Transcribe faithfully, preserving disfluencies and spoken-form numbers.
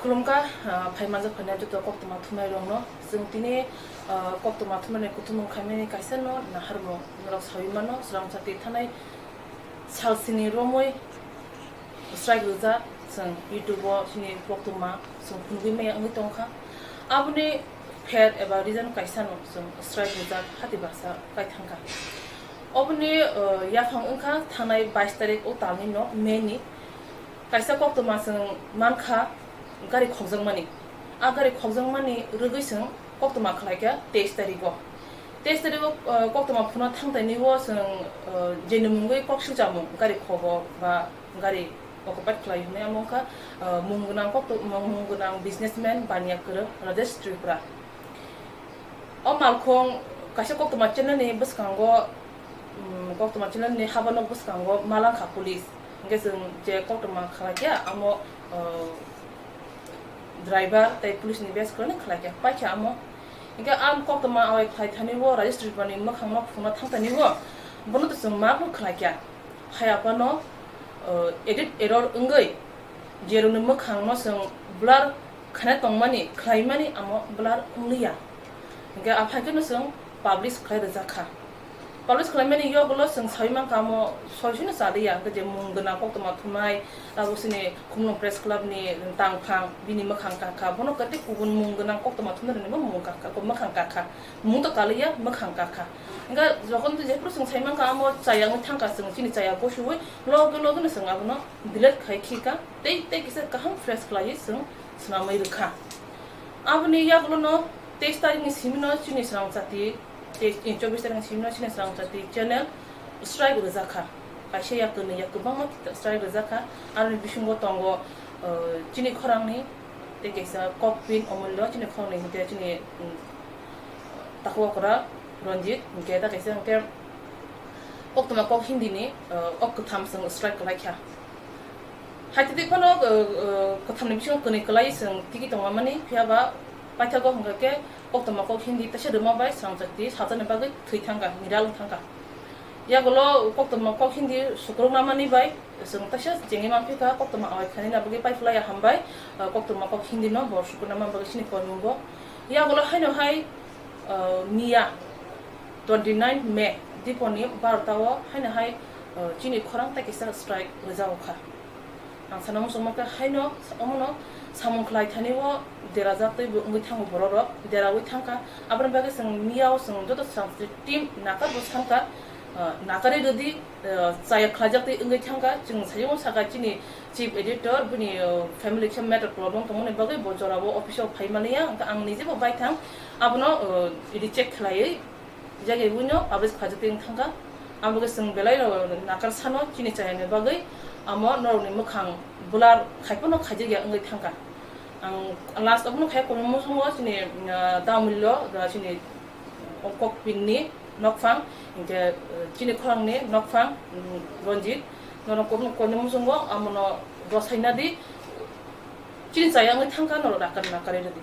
Khulumkha, ah, phai manjak phainai joto koktwma thumnairokno. Chwng tini, ah, koktwma thumnaini kuthumung khaimani kaisa no naharmung norok saui mano, Srangchati thanai salsini romwi strike rijak. Chwng YouTube-o chini koktwma chwng phunugwi maya wngwi tongkha. Aboni pher eba reason kaisa no chwng strike rijak hati baksa kai thangkha. Oboni, ah, yaphang wngkha thanai bais tarik o talni no May ni. Kaisa koktwma chwng mankha gari khokjakmani. A gari khokjakmani rwgwi chwng koktwma khlaikha teis tarikgo. Teis tarikgo, ah, koktwma phunukna thangtaini o chwng, ah, jeni mungwi kok sujamung gari khogo ba gari occupied khlai hwnwi amo wngkha, ah, mung gwnang koktw-, mung gwnang businessman Baniya Kwrwng Rajesh Tripura. O malkhung kaisa koktwma channel ni bwskango, um, koktwma channel ni habano bwskango malangkha police. Hwnkhe chwng je koktwma khlaikha amo, uh, driver tei police ni base kwrwini khlaikha, paikha amo. Hwnkhe ang koktwma awai khlai thani o Rajesh Tripura ni mwkhang no phunukna thang thani o bono to chwng ma phano khlaikha. Hai aphano, uh, edit error wngwi jerokni mwkhangno chwng blur khaina tongmani, khlaimani amo blur wngliya. Hwnkhe a phaikhe chwng publish khlai rwjak kha. Publish khlaimani yogulo chwng saui mankha amo soisino chaliya, hwnkhe je mung gwnang koktwma thumnai, abo chini Khumulwng Press Club ni tangphang, bini mwkhang kakha, bono kwtwi kubun mung gwnang koktwma thumnairoknibo mung kakha, mwkhang kakha, mung to kaliya, mwkhang kakha. Hwnkhe jokhon jephuru chwng sai mankha amo chaya wngwi thangkha, chwng chini chaya gosiwi loge loge no chwng abono delete khai khika, tei tei kisa kaham fresh khlaiwi chwng swnamwi rwkha. Aboni yagulono teis tarikni simino chini Srangchati, tei chobbish tarikni simino chini Srangchati channel strike rwjakha. Kaisa ya kwnwi ya kwbangma strike rwjakha. Aroni bisingo tongo, uh, chini khorangni tei kaisa Kokpin Omullo, chini khorangni hwnkhe chini, um, Takhuk Okra Ranjit, hwnkhe ta kaisa hwnkhe koktwma kok Hindi ni, uh, ok kwtham chwng strike kwlaikha. Haitwi phano, uh, uh, kwthamni bisingo kwnwi kwlai chwng tigi tongmani, phiya ba paithago hwnkha khe koktwma kok Hindi teisa rwma bai Srangchati salsani bagwi thwi thangkha, miral wng thangkha. Yagulo koktwma kok Hindi sukruknamani bai chwng teisa chengwi manphi kha, koktwma awai khainani bagwi paiphlaiya hambai, uh, koktwma kok Hindi no bo sukruknama bagwi chini koimungo. Yagulo haino hai, uh, miya twenty nine May diponi barota o haino hai, uh, chini khorang tei kisa strike rwjago kha. Ang sana muchungma khe haino omono samung khlai thani o derajak tei bo wngwi thango borok rok, deraui thangkha. Aboni bagwi chwng miya o chwng joto Srangchati team nakar bo sankha, uh, nakarwi rwdi, uh, chaya khlaijak tei wngwi thangkha. Chwng sayung saka chini chief editor bini, uh, family khe matter problem tongmani bagwi bo jora o office o phai maliya, hwnkhe ang nije bo bai thang abono, uh, reject khlaiwi. Jagwi buino publish khaijak tei wng thangkha. Abo khe chwng belai rok nakar sano chini chayani bagwi amo norokni mwkhang blur khai phano khaijak ya wngwi thangkha. Ang last obono khai kono muchungo chini, ah, Damullo, ah, chini Kokpinni nokphang, hwnkhe, ah, chini khorangni nokphang, um, Ranjit, norok kono kono muchungo amono rosai nadi chini chaya wngwi thangkha norok nakar nakar rwdi.